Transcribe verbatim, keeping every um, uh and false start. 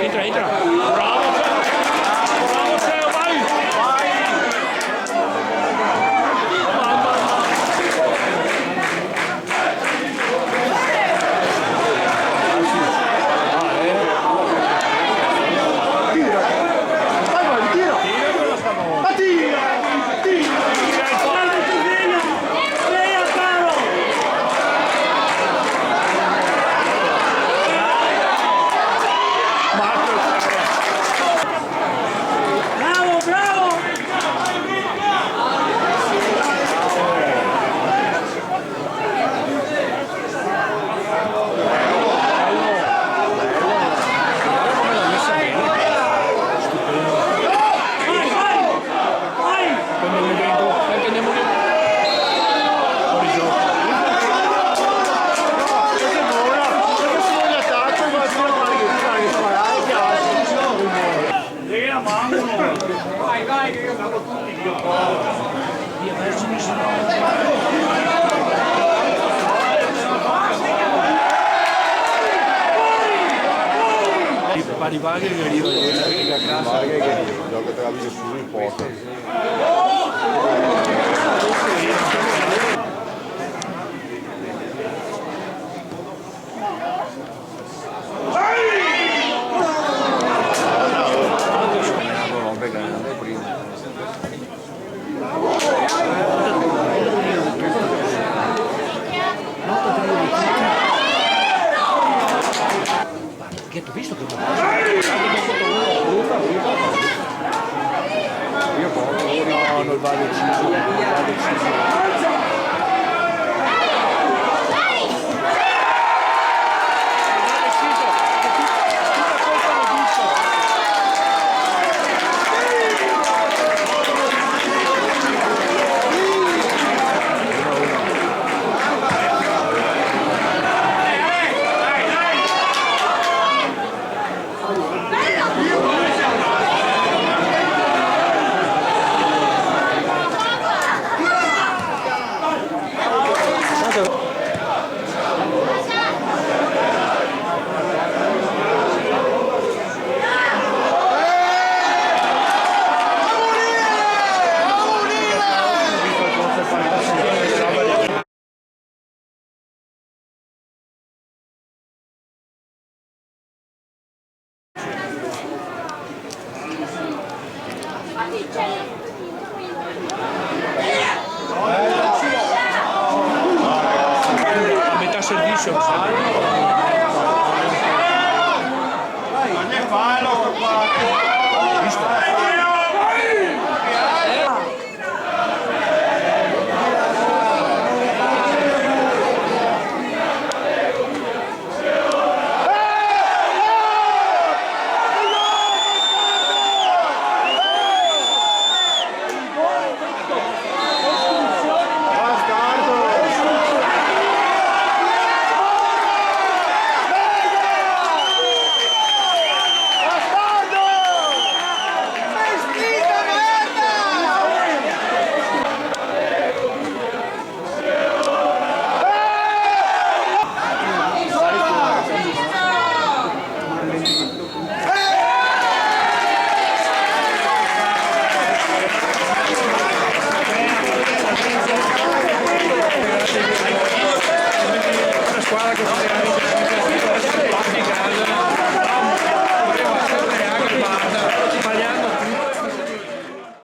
Entra, entra. Bravo, Ceo. Bravo, Ceo, vai. Tira. Vai, vai, tira. Ma tira. Tira. Tira, tira. Bravo, bravo! Quando mi vengo, anche andiamo lì. Fuori gioco. Vai, vai, che io gioco tutti, io. Pari vaghe che riva, che riva, che riva, gioca tra di nessuno in porta. Che ti go visto che... Io proprio, no, non va deciso, non va deciso. A metà servizio, mi sa. Visto? Una squadra che fa